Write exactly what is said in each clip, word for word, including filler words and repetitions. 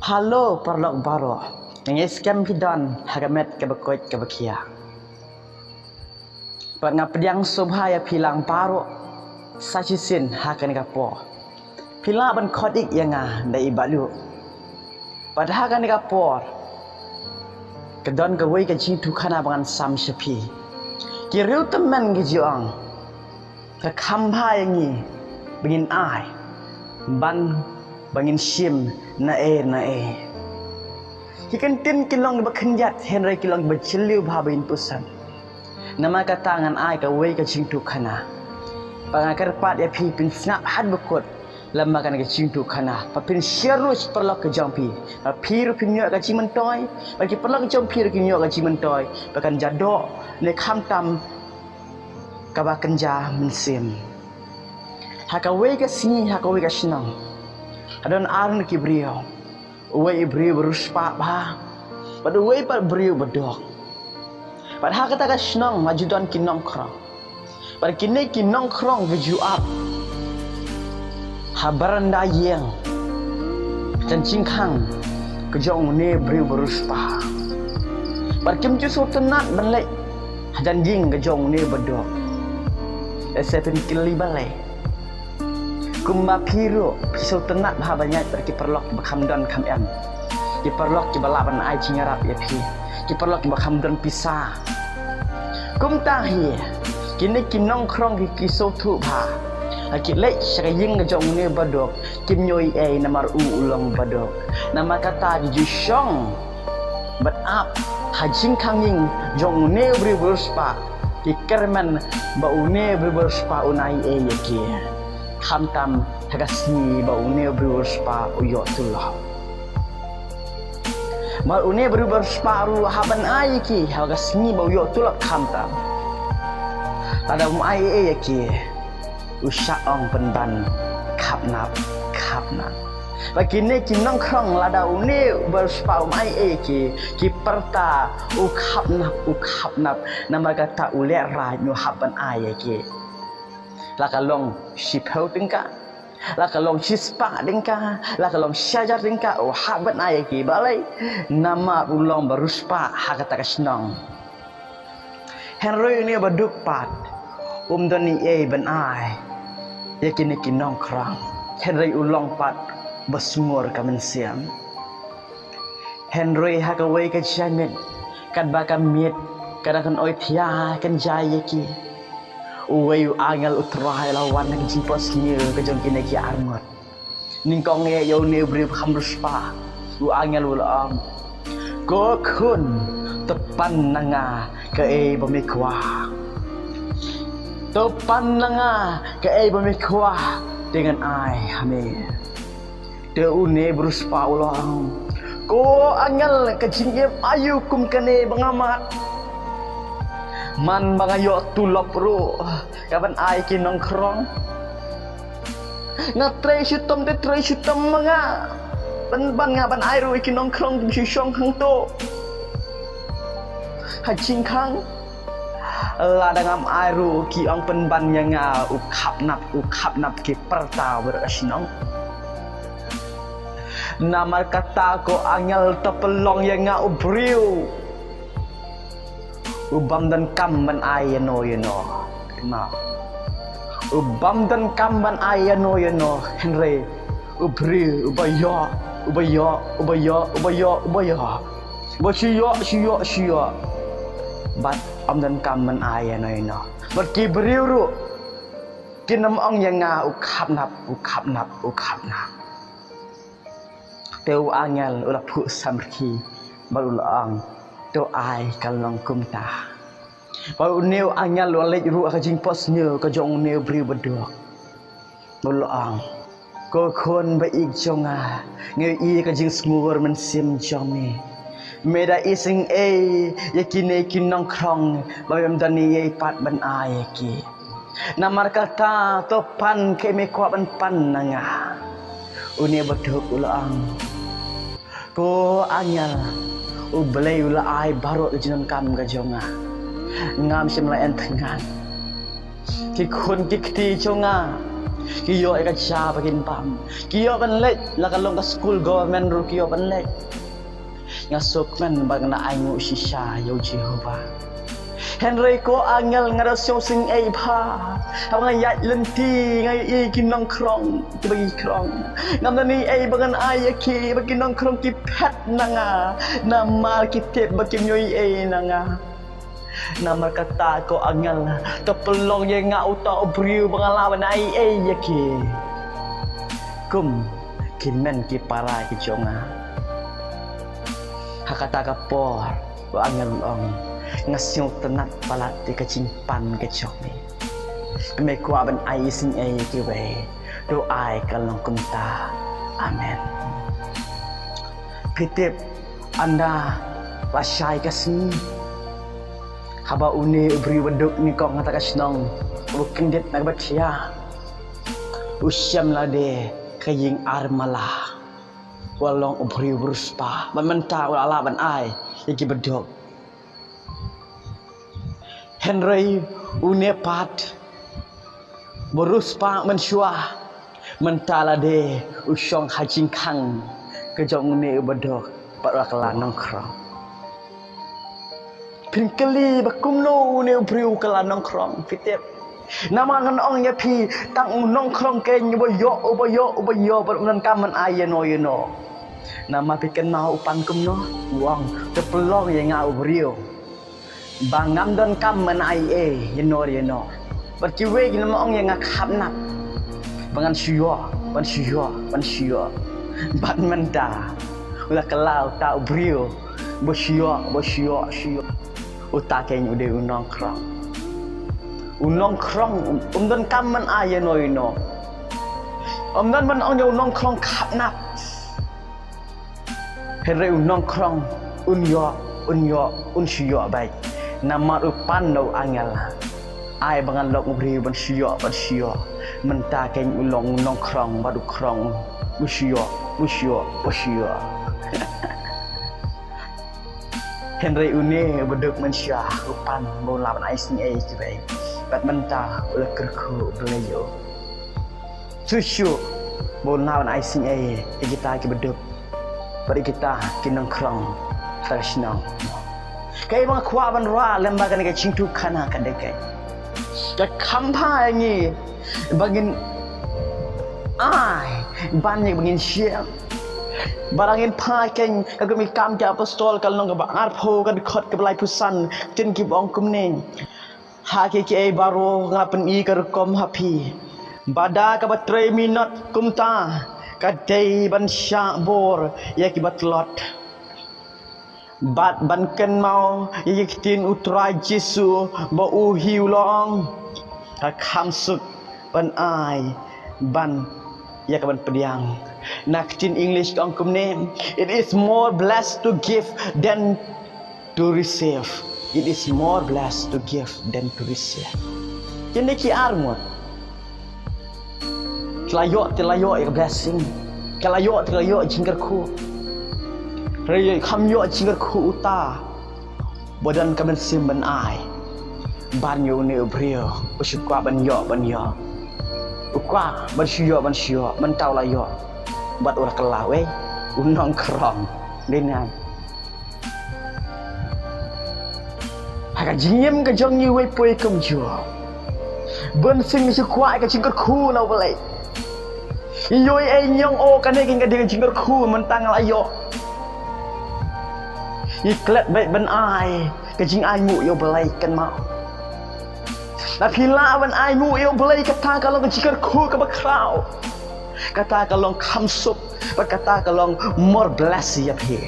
Hello paralok baroh. Nga ngeit skhem phi don ha ka met kaba koit kaba khiah. Bad nga pdiang sngewbha ïa phi lang baroh sa shisien ha kane ka por. Phi lah ban khot ïa nga da i Bah Luh. Bad ha kane ka por ka don kawei ka jingïathuhkhana ba ngan sam sha phi. Ki riewtymmen ki ju ong, ka kham bha ïa ngi ba ngin ai ban ba ngin shim na ei na ei. Ki kyntien ki long kiba khyndiat hynrei ki long kiba jylliew bha ba ngin pyrshang. Namar kata ngan ai kawei ka jingïathuhkhana. Bad nga kyrpad ïa phi phin sngap haduh ba kut lem bad kane ka jingïathuhkhana. Bad phin share ruh sha ki paralok ki jong phi. Bad phi ruh phin ïoh ka jingmyntoi. Bad ki paralok ki jong phi ruh kin ïoh ka jingmyntoi. Bad kan jia doh ne khamtam kaba kynja mynsiem. Ha kawei ka sngi, ha kawei ka shnong, ka don ar ngut ki briew. Uwei u briew ba riewspah bha, bad uwei pat u briew ba duk. Bad ha kata ka shnong ka ju don ki nongkhrong. Bad kine ki nongkhrong ki ju ap ha baranda ïing, hajan jingkhang ka jong une u briew ba riewspah. Bad kim ju sngewtynnat ban leit hajan ïing ka jong une ba duk. Lehse phin kylli balei. Kumba phi ruh phi sngewtynnat bha ban ïaid bad ki paralok kiba kham don kham em, ki paralok kiba lah ban ai jingïarap ïa phi, ki paralok kiba kham don pisa. Kumta hi kine ki nongkhrong ki, ki sngewthuh bha. Ha ki leit sha ka ïing ka jong une ba duk, kim ïohi ei namar u u long ba duk. Namar kata ki ju shong bad ap ha jingkhang ïing jong une u briew ba riewspah. Ki kyrmen ba une u briew ba riewspah un ai ei ïa ki. Khamtam ha ka sngi ba une u briew ba riewspah u ïoh tulop. Bad une u briew ba riewspah ruh u hap ban ai ïa ki ha ka sngi ba u ïoh tulop khamtam. Lada um ai ei ïa ki, u shah ong pynban khapnap, khapnap. Bad kine ki nongkhrong lada une u ba riewspah um ai ei ïa ki, ki pyrta u khapnap, u khapnap. Namar kata u lehraij u hap ban ai ïa ki. La ka long shiphew tyngka, la ka long shispah tyngka, la ka long shihajar tyngka, u hap ban ai ïa ki. Balei? Namar u long ba riewspah ha kata ka shnong. Hynrei une ba duk pat um don ei ei ban ai ïa kine ki nongkhrong. Hynrei u long pat ba sngur ka mynsiem. Hynrei ha kawei ka jingmut, katba ka miet ka dang kan oithiah kan jia ïa ki, uwei u angel U Trai u la wan ha ka jingphohsniew ka jong kine ki arngut. Nyngkong eh ïa une u briew ba kham riewspah, u angel u la ong, "Ko khun, to pan na nga kaei ba me kwah. To pan na nga kaei ba me kwah, te ngan ai ha me." Te une ba riewspah u la ong, "Ko angel, ka jingim aïu kum kane ba nga mad? Man ba nga ïoh tulop ruh ka ban ai ki nongkhrong. Nga trei shitom te trei shitom ma nga. Pynban nga ban ai ruh ïa ki nongkhrong kim shu shong hangto ha jingkhang. Lada ngam ai ruh ki ong pynban ïa nga, u khapnap, u khapnap, ki pyrta baroh ka shnong. Namar kata ko angel, to pynlong ïa nga u briew u bym donkam ban ai ïano ïano. Kynmaw, u bym donkam ban ai ïano ïano, hynrei u briew uba ïoh, uba ïoh, uba ïoh, uba ïoh, uba ïoh, uba shu ïoh, shu ïoh, shu ïoh, bad ym donkam ban ai ïano ïano. Bad ki briew ruh kin ym ong ïa nga, u khapnap, u khapnap, u khapnap." Te u angel u la phuh samrkhie bad u la ong, "To ai kan long kumta." Bad une u angel u la leit ruh ha ka jingphohsniew ka jong une u briew ba duk. U la ong, "Ko khun ba ïeit jong nga, nga ïohi ka jingsngur mynsiem jong me. Me da isynei ïa kine ki nongkhrong ba mem don ei ei pat ban ai ïa ki. Namar kata to pan kaei me kwah ban pan na nga." Une ba duk u la ong, "Ko angel, U Blei u la ai baroh ka jingdonkam ka jong nga. Ngam shym la ïeng thngan. Ki khun ki kti jong nga Ki ïoh ïa ka ja ba kin bam. Ki ïoh ban leit, la ka long ka skul government ruh ki ïoh ban leit. Nga sngewkmen ba ngan ainguh shisha ïa u Jehobah. Hynrei ko angel nga da sngewsih ei bha. Haba nga ïaid lynti nga ïohi ki nongkrong kiba ngi krong. Ngam da ïohi ei ba ngan ai ïa ki ba ki nongkrong ki phet na nga. Namar ki tip ba kim ïohi ei na nga. Namar kata ko angel, to pynlong ïa nga uta u briew ba ngan lah ban ai ei ïa ki kum ki hynmen ki para ki jong nga. Ha kata ka por u angel u ong, nga sngewtynnat palat ïa ka jingpan ka jong me. Me kwah ban ai isynei ïa kiwei, to ai ka long kumta. Amen. Phi tip, ynda la shai ka sngi, haba une u briew ba duk nyngkong ha kata ka shnong, u kyndit na kaba thiah, u shem lade ka ïing armala, u la long u briew ba riewspah, ba mynta u la lah ban ai ïa kiba duk. Hynrei une pat ba riewspah mynshuwa, mynta lade u shong ha jingkhang ka jong une uba duk bad u la kylla nongkrong. Phin kylli ba kumno une u briew u kylla nongkrong, phi tip? Namar ngan ong ïa phi, tang u nongkrong keiñ uba ïoh, uba ïoh, uba ïoh bad um donkam ban ai ïano ïano. Namar phi kynmaw u pan kumno? U ong, to pynlong ïa nga u briew ba ngam donkam ban ai ei ïano ïano. Bad kiwei ki la ong ïa nga khapnap ba ngan shu ïoh, ban shu ïoh, ban shu ïoh. Bad mynta u la kylla uta u briew ba shu ïoh, ba shu ïoh, shu ïoh. Uta keiñ u dei u nongkrong. U nongkrong um, um donkam ban ai ïano ïano. Um don ban ong ïa u nongkrong khapnap. Hynrei u nongkrong un ïoh, un ïoh, un shu ïoh beit. Namar u pan da u angel, ai ba ngan long u briew ban shu ïoh, ban shu ïoh. Mynta keiñ u long u nongkrong bad u krong, u shu ïoh, u shu ïoh, u shu ïoh. Hynrei une uba duk mynshuwa u pan ba un lah ban ai isynei ïa kiwei, bad mynta u la kyrkhu ïa u Blei. Shuh shuh ba un lah ban ai isynei ïa kita kiba duk bad ïa kita ki nongkrong ha kata ka shnong. Kaei ba nga kwah ban rah lem bad kane ka jingthoh khana ka dei kaei? Ka kham bha ïa ngi ba ngin ai ban ïa ba ngin share. Bad ngin phai keiñ ha ka Kam ki Apostol ka lynnong kaba arphew, ka dkhot kaba laiphew san, ktien kiba ong kumne: Ha kiei kiei baroh nga pyni ka rukom ha phi, ba da kaba trei minot kumta ka dei ban shah bor ïa kiba tlot, bad ban kynmaw ïa ki ktien u Trai Jisu ba u hi u la ong, ka kham suk ban ai ban ïa ka ban pdiang. Na ka ktien English ka ong kumne: It is more blessed to give than to receive. It is more blessed to give than to receive. Kine ki ar ngut ki la ïoh, ki la ïoh ïa ka blessing. Ki la ïoh, ki la ïoh jingkyrkhu. Hynrei kham ïoh jingkyrkhu uta ba don ka mynsiem ban ai ban ïa une u briew, u shu kwah ban ïoh, ban ïoh. U kwah ban shu ïoh, ban shu ïoh, mynta u la ïoh. Bad u la kylla, wei, u nongkrong. Dei na Ha ka jingim ka jong ngi wei poi kumjuh, bun sien ngi shu kwah ka jingkyrkhu na U Blei. Ngi ïohi ei ngi ong, o, kane ka dei ka jingkyrkhu mynta nga la ïoh. Ngi klet beit ban ai ka jingainguh ïa U Blei, kynmaw. Lada phi lah ban ainguh ïa U Blei, kata ka long ka jingkyrkhu kaba khraw. Kata ka long kham suk, bad kata ka long more blessed ïa phi.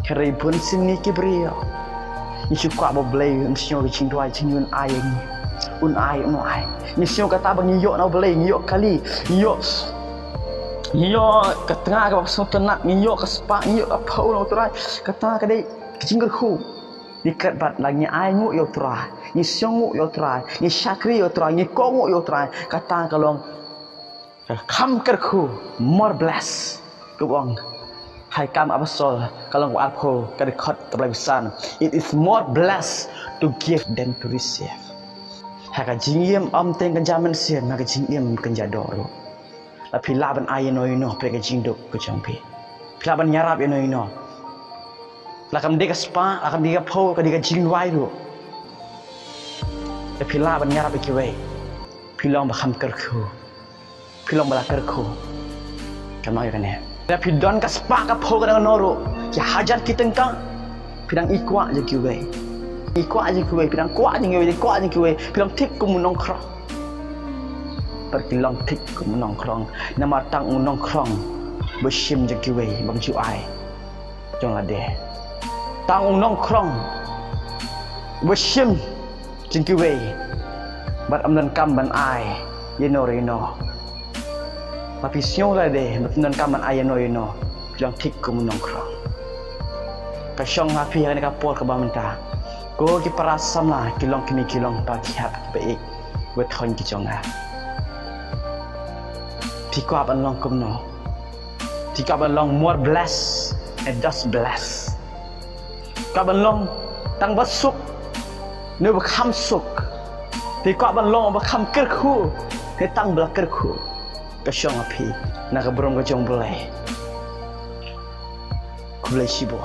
Hynrei bun sien ngi ki briew, ngi shu kwah ba U Blei un sngew ka jingduwai, jingduwai un ai ïa ngi. Un ai, un ai. Ngi sngew kata ba ngi ïoh na U Blei, ngi ïoh kali, ngi ïoh, ngi ïoh ka tnga kaba sngewtynnat, ngi ïoh ka spah, ngi ïoh ka phew na U Trai. Kata ka dei ka jingkyrkhu. Ngi klet bad lada ngi ainguh ïa U Trai, ngi sngewnguh ïa U Trai, ngi shakri ïa U Trai, ngi kohnguh ïa U Trai. Kata ka long ka kham kyrkhu, more blessed. Kaba ong ha i Kam Apostol ka lynnong kaba arphew, ka dkhot kaba laiphew san: It is more blessed to give than to receive. Ha ka jingim ym teng kan jia mynsiem, ha ka jingim kan jia dor ruh. La phi lah ban ai ïa no ïa no, phi ka jingduk ka jong phi. Phi lah ban ïarap ïa no ïa no. La kam dei ka spah, la kam dei ka phew, ka dei ka jingduwai ruh. La phi lah ban ïarap ïa kiwei. Phi long ba kham kyrkhu. Phi long ba la kyrkhu. Kam nang ïa kane. Lada phi don ka spah ka phew ka dang no ruh, ki hajar ki tyngka, phi dang i kwah jong kiwei. I kwah jong kiwei, phi dang kwah jong kiwei, kwah jong kiwei, phi long thik kum u nongkhrong. Bad ki long thik kum u nongkhrong. Namar tang u nongkhrong ba shim jong kiwei, bym ju ai jong lade. Tang u nongkhrong ba shim jong kiwei, bad ym donkam ban ai ïa no re no. Ma phi sngew lade, bad ym donkam ban ai ïa no ïa no, phi long thik kum u nongkhrong. Ka shong ha phi ha kane ka por kaba mynta. Ko ki para samla, ki long kmie ki long kpa, ki hap kiba ïeit, wat khon ki jong nga. Phi kwah ban long kumno? Phi kwah ban long more blessed and just blessed? Kwah ban long tang ba suk ne ba kham suk? Phi kwah ban long ba kham kyrkhu ne tang ba la kyrkhu? Ka shong ha phi, na ka burom ka jong U Blei. Khublei shibun.